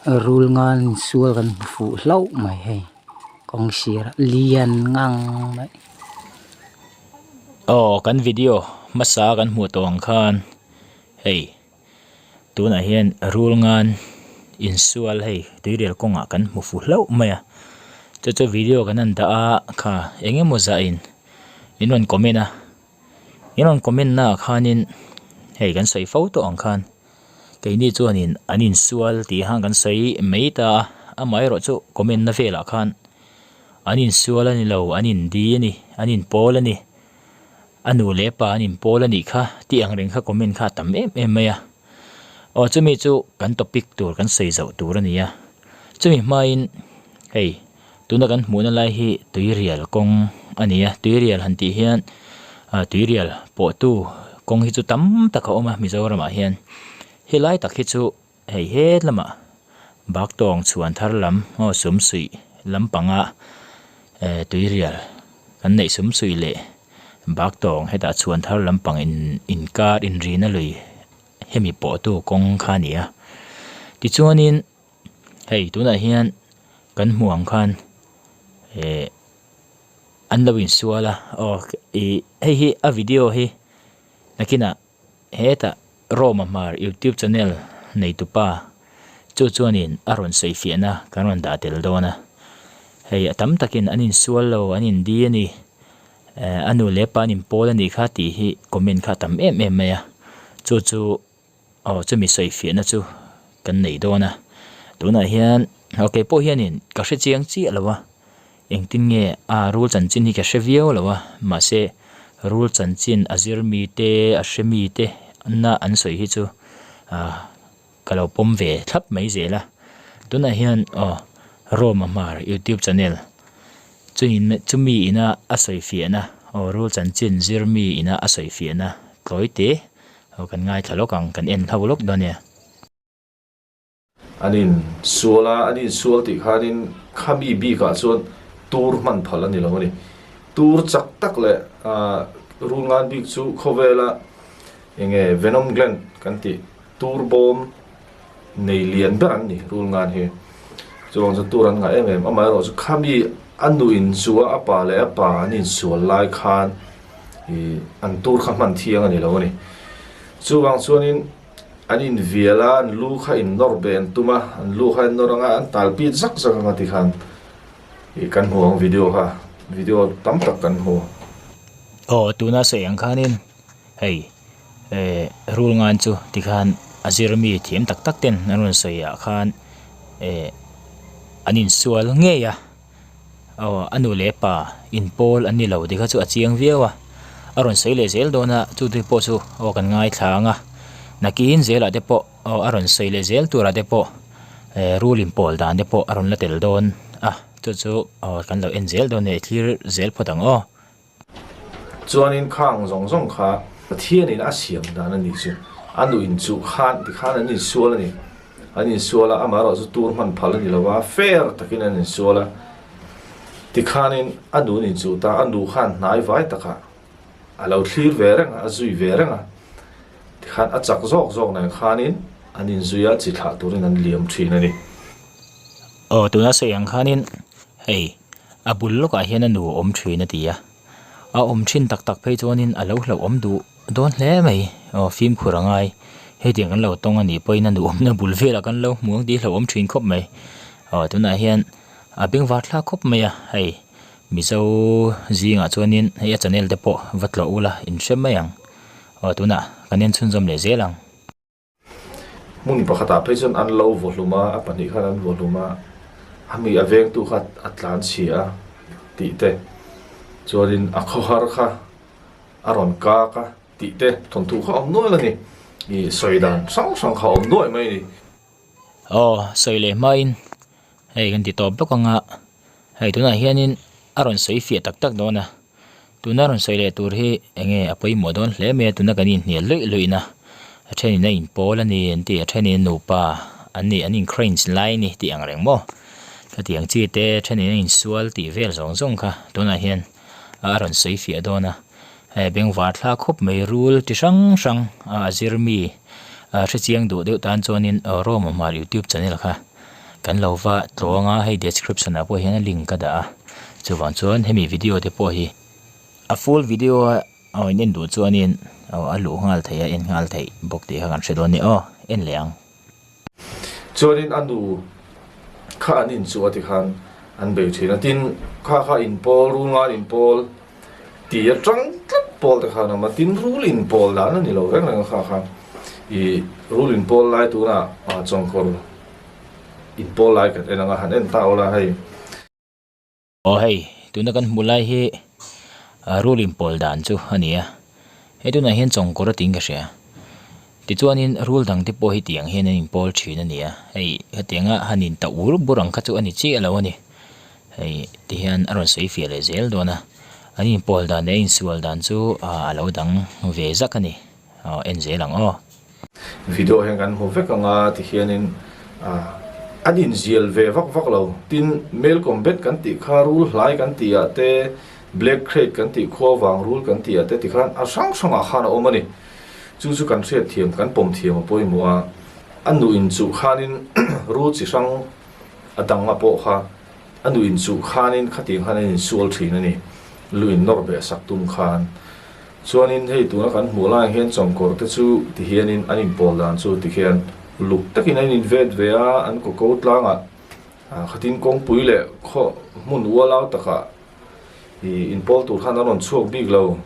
Rul ngan insual kan hmu fuh hlauh mai hei kawng sirah lian ngang mai. Aw kan video hmasa kan hmuh tawh ang khan hei tunah hian rul ngan insual hei tuirial kawngah kan hmu fuh hlauh mai a chu chu video kan han dah a kha eng emaw zah in min rawn comment a min rawn comment naah khanin hei kan sawi fo tawh ang khan. Keini chuanin an insual tih khan kan sawi mai ta a, amaherawh chu comment na velah khan an insual a ni lo, an indi a ni, an inpawl a ni, a nu leh pa an inpawl a nih kha tih ang reng kha comment kha a tam em em mai a. Aw chumi chu kan topic tur kan sawi zauh tur a ni a, chumi hmain hei tuna kan hmuhna lai hi tuirial kawng a ni a, tuirial han tih hian ah tuirial pawhtu kawng hi chu tam tak a awm a Mizoramah hian helai tak hi chu hei het lamah bak tawng chhuan thar lam aw sumsuih lampanga eh tuirial kan neih sumsuih leh bak tawng hetah chhuan thar lampang in inkar inrina lui hemi pawhtu kawng kha a ni a tichuanin. Hei tunah hian kan hmuh ang khan eh an lo insual a aw ih hei hi a video hi nakinah hetah Roma hmar youtube channel neitupa chu chuanin a rawn sawi fiahna kan rawn dah tel dawn a hei a tam takin an insual lo an indi a ni eh a nu leh pa an inpawl a nih kha tih hi comment kha a tam em em mai a chu chu. Aw chumi sawi fiahna chu kan nei dawn a, tunah hian aw kei pawh hianin ka hre chiang chiah lo a, engtin nge a rul chanchin hi ka hre viau lo a, mahse rul chanchin a zir mi te a hre mi te na an sawi hi chu ah ka lo pawm ve thlap mai zel a, tunah hian aw Roma hmar youtube channel chumi ina a sawi fiahna aw rul chanchin zir mi ina a sawi fiahna tlawi te. Aw kan ngaithla lawk ang, kan en hlo lawk dawn e. An in sual a, an in sual tih khanin khami bikah chuan tur hman phal a ni lo a ni. Tur chak tak leh rul ngan bik chu khawvela enge venom gland kan tih tur bawm nei lian ber an ni rul ngan hi. Chuvang chu tur an ngah em em. Amaherawhchu khami a nu inzua a pa leh a pa an insual lai khan ih an tur kha hman thiang a ni lo a ni. Chuvang chuanin an invial a, an lu kha innawr be an tum a, an lu kha innawr anga an tal pit zak zak anga tikhan ih kan hmu ang video kha, video tam tak kan hmu. Aw tuna sawi ang khanin hei eh rul ngan chu tikhan a zir mi thiam tak tak ten an rawn sawi ah khan eh an insual ngei a. Aw a nu leh pa inpawl an ni lo tih kha chu a chiang viau a, a rawn sawi leh zel dawn a chu te pawh chu aw kan ngaithla ang a, nakin zelah te pawh aw a rawn sawi leh zel turah te pawh eh rul inpawl dan te pawh a rawn la tel dawn a chu chu aw kan lo en zel dawn a ni i thlir zel phawt ang aw. Chuanin khang zawng zawng kha Pathianin a siam dan a nih chu. A nu inchuh khan tikhan an insual a ni. An insual a, amaherawh chu tur hman phal a ni lo va, fair takin an insual a. Tikhanin a nu an inchuh ta, a nu khan hnai vai takah a lo thlir ve reng a, a zui ve reng a. Tikhan a chak zawk zawk nen khanin an inzui a, chi thlah turin an liam thin a ni. Aw, tuna sawi ang khanin hei a bul lawkah hian a nu a awm thin a ti a, a awm thin tak tak phei chuanin a lo hlauhawm duh dawn hle mai. Aw fimkhur a ngai, hetiang kan lo tawng a nih pawhin a nu awmna bul velah kan lo hmu ang tih hlauhawm thin khawp mai. Aw tunah hian a bengvar thlak khawp mai a, hei Mizo zingah chuanin hei a channel te pawh va tlawh ula in hre mai ang. Aw tunah kan en chhunzawm leh zel ang. Hmun pakhatah phei chuan an lo vaw hlum a, a pahnih khan an vaw hlum a, a mi a vengtu kha a tlan chhia a tih te, chuanin a khawhar kha a rawn kak a tih te thawnthu kha a awm nual a ni, ih sawi dan hrang hrang kha a awm nuaih mai a ni. Aw sawi leh hmain hei kan ti tawp bawk ang a, hei tunah hianin a rawn sawi fiah tak tak dawn a. Tuna rawn sawi leh tur hi eng nge a pawimawh dawn hle mai a, tuna kan inhnial luih luih na a thenin a inpawl a ni an ti a thenin nupa an ni an incrange lai a ni tih ang reng maw khatiang chi te thenin a insual tih vel zawng zawng kha tunah hian a rawn sawi fiah dawn a hei bengvar thlak khawp mai rul chi hrang hrang a zir mi a hrechiang duh deuh tan chuanin Rome Hmar youtube channel kha. Kan lo va tluang a, hei description ah pawh hian a link ka dah a, chuvang chuan hemi video te pawh hi a full video a aw in en duh chuanin aw a luh nghal theih a en nghal theih bawk tih kha kan hre dawn a ni aw, en leh ang. Chuanin a nu kha an in chu a ti khan an bei thin a, tin kha kha in pawl rul ngan in pawl tih atang tlat pawl te khan a awm a, tin rul in pawl dan a ni lo reng reng a kha kha ih rul in pawl lai tunah chawngkawr in pawl lai kan en ang a, han en ta ula hei. Aw hei tuna kan hmuh lai hi rul in pawl dan chu a ni a, hei tunah hian chawngkawr a tiin ka hria tichuanin rul dang te pawh hi tiang hian an inpawl thin a ni a, hei hetianga han in tauh bur bur ang kha chu a ni chiah lo a ni, hei tihian a rawn sawi fiah leh zel dawn a, an inpawl dan leh a insual dan chu a lo dang ve zak a ni. Aw en zel ang aw. Video hian kan hmu vek anga tikhianin an inzial ve vak vak lo. Tin, male combat kan tih kha rul hlai kan tih ah te, black crate kan tih khua vang rul kan tih ah te tikhan a hrang hrangah khan a awm a ni. Chu chu kan hriat thiam, kan pawm thiam a pawimawh a. A nuh inchuh khanin rul chi hrang a dang a pawh kha a nuh inchuh khanin khatiang khan an insual thin a ni. Lu in nawr beh sak tum khan. Chuanin hei tuna kan hmuh laiah hian chawngkawr te chu ti hianin an inpawl dan chu ti khian uluk takin an invet ve a, an kaw ko tlangah khatin kawngpui leh khaw hmun ualau takah ih inpawl tur khan an rawn chhuak bik lo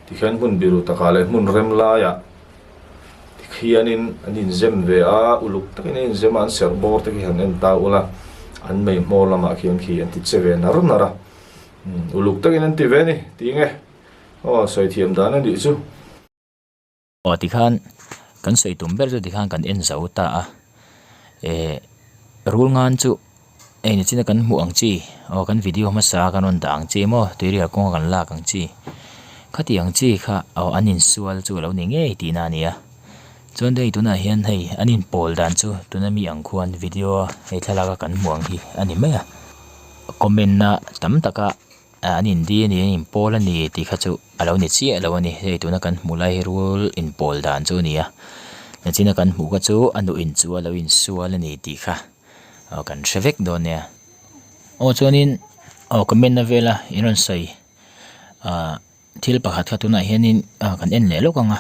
ti khian hmun biru takah leh hmun rem laiah ti khianin an inzem ve a, uluk takin an inzem a, an serh bawr te khi han en ta ula an mei hmawr lamah khian khi an ti che ve nar nar a, uluk takin an ti ve a ni tih nge. Aw sawi thiam dan a nih chu. Aw tikhan kan sawi tum ber chu tikhan kan en zo ta a, eh rul ngan chu hei nichina kan hmuh ang chi aw kan video hmasa kan rawn dah ang chi maw tuirial kawnga kan lak ang chi khati ang chi kha aw an insual chu a lo ni ngei tihna a ni a, chuan hei tunah hian hei an inpawl dan chu tuna mi ang khuan video a hei thlalak a kan hmuh ang hi a ni mai a, comment na tam taka. An indi a ni, an inpawl a ni tih kha chu a lo ni chiah lo a ni. Hei tuna kan hmuh lai hi rul inpawl dan chu a ni a, nichina kan hmuh kha chu a nuh in chu a lo insual a ni tih kha aw kan hre vek dawn nia. Aw chuanin aw comment na vela in rawn sawi ah thil pakhat kha tunah hianin ah kan en leh lawk ang a.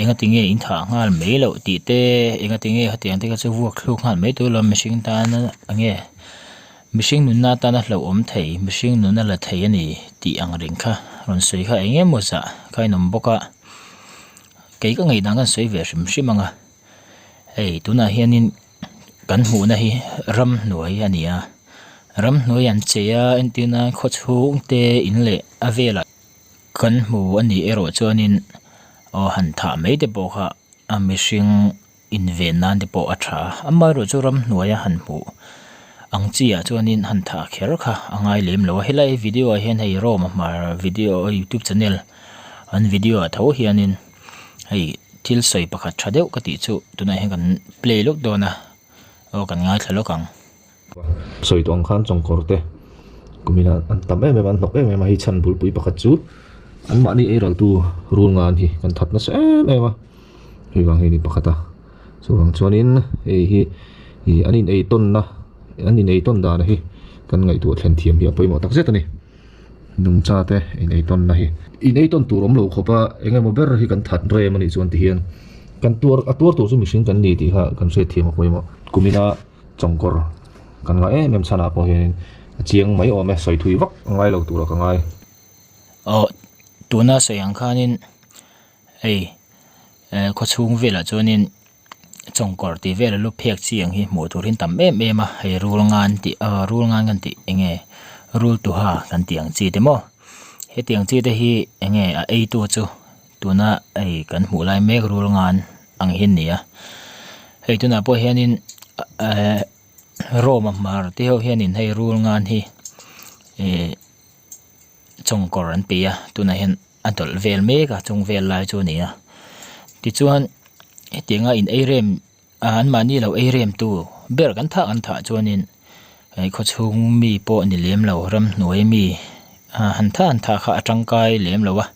Engati nge in thah nghal mai loh tih te, engati nge hetiang te kha chu vuak thluk nghal mai tur lo mihring tana enge mihring nunna atana hlauhawm thei, mihring nunna la thei a ni tih ang reng kha rawn sawi kha eng emaw zah kha a inawm bawk a. Kei ka ngaihdan khan sawi ve hrim hrim ang a, hei tunah hianin kan hmuhna hi ramhnuai a ni a, ramhnuai an chei a entirna khawchhung te in leh a velah. Kan hmu a nih erawh chuanin aw han thah mai te pawh kha a mihring inven nan te pawh a tha a, amaherawh chu ramhnuaia han hmuh ang chi ah chuanin han thah kher kha a ngai lem lo a, helai video ah hian hei Rome a hmar video youtube channel an video ah tho hianin hei thil sawi pakhat tha deuh ka tih chu tunah hian kan play lawk dawn a aw kan ngaithla lawk ang. Sawi tawh ang khan chawngkawr te kumina an tam em em a an hnawk em em a hei chhan bulpui pakhat chu anmahni ei raltu rul ngan hi kan that nasa em em a hei vang hi a ni pakhat a chuvang chuanin hei hi ih an in ei tawnna an in ei tawn dan hi kan ngaihtuah thlen thiam hi a pawimawh tak zet a ni nungcha te in ei tawnna hi in ei tawn tur awm lo khawp a eng emaw ber hi kan that rem a nih chuan tihian kan tuar a tuar tur chu mihring kan ni tih kha kan hriat thiam a pawimawh kumina. Chawngkawr kan ngah em em chhanah pawh hianin a chiang mai awm e, sawi thui vak a ngai lo tura ka ngai. Aw, tuna sawi ang khanin hei eh khawchhung velah chuanin chawngkawr tih vel a lu phek chi ang hi hmuh tur hi an tam em em a, hei rul ngan tih aw rul ngan kan tih eng nge rul tuha kan tih ang chi te maw hetiang chi te hi eng nge a eitu chu tuna hei kan hmuh lai mek rul ngan ang hi an ni a hei tunah pawh hianin ehh Rome a hmar te ho hianin hei rul ngan hi ihh chawngkawr an ti a tunah hian a dawlh vel mek a chung vel lai chu a ni a tichuan hetianga in ei rem Ah anmahni lo ei rem tu ber kan thah kan thah chuanin hei khawchhung mi pawh ni lem lo ramhnuai mi ah han thah han thah kha a tangkai lem lo a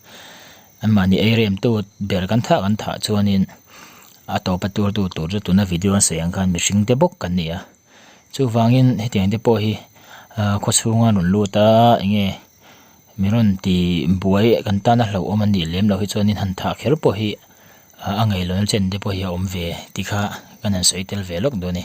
anmahni ei rem tu ber kan thah kan thah chuanin a tawpa tur tu tur chu tuna video an sawi ang khan mihring te bawk kan ni a. Chuvangin hetiang te pawh hi ah khaw chhunga rawn lut a eng nge mi rawn ti buai kan tana hlauhawm an nih lem loh hi chuanin han thah kher pawh hi a ngaihlohna chen te pawh hi a awm ve tih kha kan han sawi tel ve lawk dawn a ni.